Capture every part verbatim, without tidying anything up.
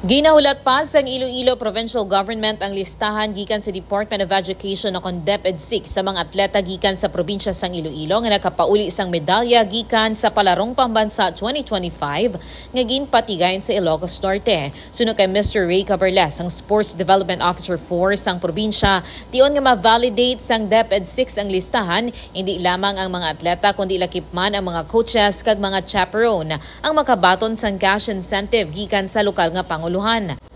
Ginahulat pa sang Iloilo Provincial Government ang listahan gikan sa Department of Education o kon DepEd six sa mga atleta gikan sa probinsya sang Iloilo nga nakapauli sang medalya gikan sa Palarong Pambansa twenty twenty-five nga ginpatigayon sa Ilocos Norte. Suno kay Mister Ray Cabarles, ang Sports Development Officer four sang probinsya, tion nga ma-validate sang DepEd six ang listahan, hindi lamang ang mga atleta kundi lakip man ang mga coaches kag mga chaperone ang makabaton sang cash incentive gikan sa lokal nga panguluhan.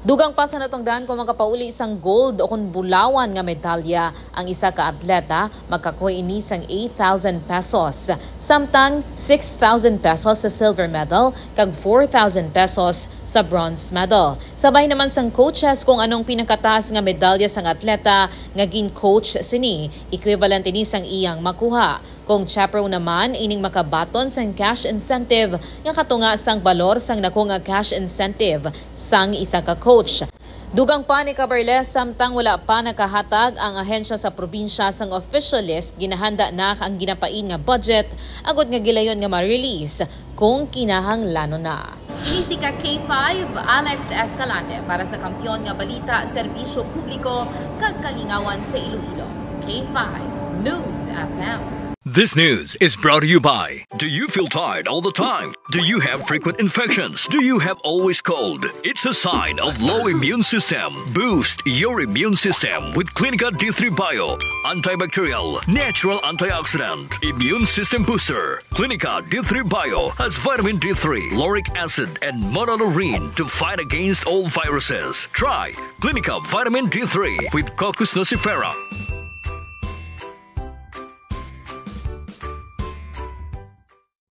Dugang pa sa natungdan, kung makapauli sang gold o kon bulawan nga medalya ang isa ka atleta, makakuha ini sang eight thousand pesos, samtang six thousand pesos sa silver medal kag four thousand pesos sa bronze medal. Sabay naman sang coaches kung anong pinakataas nga medalya sang atleta nga gin-coach sini, equivalent ini sang iyang makuha. Kung chaperone naman, ining makabaton sang cash incentive nga katunga sang balor sang nakuha nga cash incentive sang isa ka coach. Dugang pa ni Cabarles, samtang wala pa nakahatag ang ahensya sa probinsya sang official list, ginahanda na ang ginapain nga budget agod nga gilayon nga ma-release kung kinahanglanon na. Ini si ka K five, Alex Escalante, para sa Kampiyon nga Balita, Serbisyo Publiko, kag Kalingawan sa Iloilo. K five News F M. This news is brought to you by. Do you feel tired all the time? Do you have frequent infections? Do you have always cold? It's a sign of low immune system. Boost your immune system with Clinica D three Bio. Antibacterial, natural antioxidant, immune system booster. Clinica D three Bio has vitamin D three, lauric acid, and monolaurin to fight against all viruses. Try Clinica Vitamin D three with Cocos nucifera.